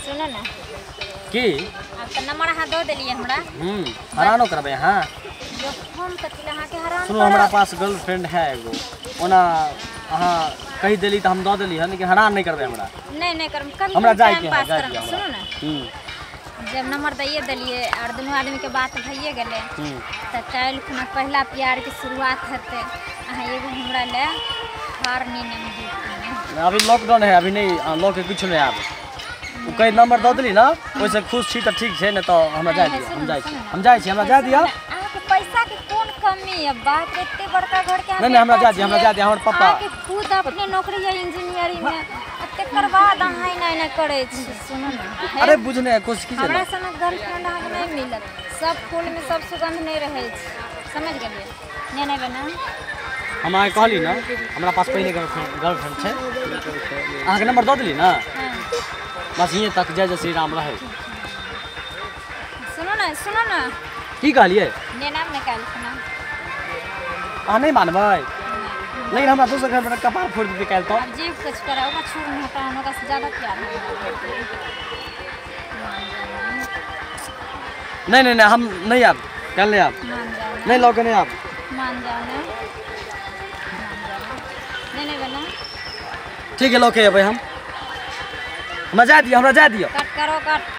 सुनो ना की अब त नंबर अहाँ दऽ देलियै हमरा। हरानो करबै अहाँ? जो हम कथी लए अहाँके हरान सुनू, हमरा पास गर्लफ्रेंड है एगो, ओना अहाँ कहि देली तऽ हम दऽ देली हन, लेकिन हरान नहि करबै हमरा। नहीं नहीं करम, कभी हमरा कभी जाइके टाइम है, पास जाइके करम। हमरा। सुनू ना, जब नंबर दैये देलियै और दुनू आदमी के बात भइए गेलै तऽ काल्हि खुना पहला प्यार के शुरुआत हेतै। अहाँ एगो हमरा ले हार नहीं नेम गिफ्ट में। अभी लॉकडाउन है, अभी नहीं लॉक के कुछ नहीं आब। ओ कहि नंबर दऽ देली ना, ओहिसँ खुश छी तऽ ठीक छै, नहि तऽ हमरा जाय दिअ। हम जाइ छी, हम जाइ छी, हमरा जाय दिअ। अहाँके पैसा के कोन कमी है? बाप रे, एते बड़का घर के अहाँ नहीं, नहीं, हमरा बेटा जाय दिअ, हमरा छियै। जाय दिअ, हमर पापा। अहाँके खुद अपने नौकरी है इंजीनियरिंग में, तकर बाद अहाँ एना एना करै छी। सुनू ना, अरे बुझने कोशिश कीजिए हमरा ना। सनक गर्लफ्रेंड अहाँके नहि मिलत। सब फूल में सब सुगंध नहीं रहै छै, समझ गेलियै? नहि नहि बना। हम अहाँके कहली ना, हमरा पास पहिले गर्लफ्रेंड छै। अहाँके नंबर दऽ देली ना, बस यहीं तक जय जय श्री राम रहे। सुनू ना, सुनू ना, की कहलियै? नेनाम निकालि खुना। अहाँ नहि मानबै, लेकिन हमरा दोसर घर पर कपार फोड़ि देतै काल्हि। तऽ आब जे कुछ करा ओकरा छोड़ू, हटाउ, ओकरा से ज्यादा प्यार हमरा। नहीं नहीं नहीं, हम नहीं आब, काल्हि नहीं आब। मान जाओ ना। नहीं, लऽ के नहीं आब। मान जाओ ना, मान जाओ ना। नहीं नहीं बना। ठीक है, लऽ के अबै हम। हमरा जाय दिअ, हमरा जाय दिअ। कट करो, कट।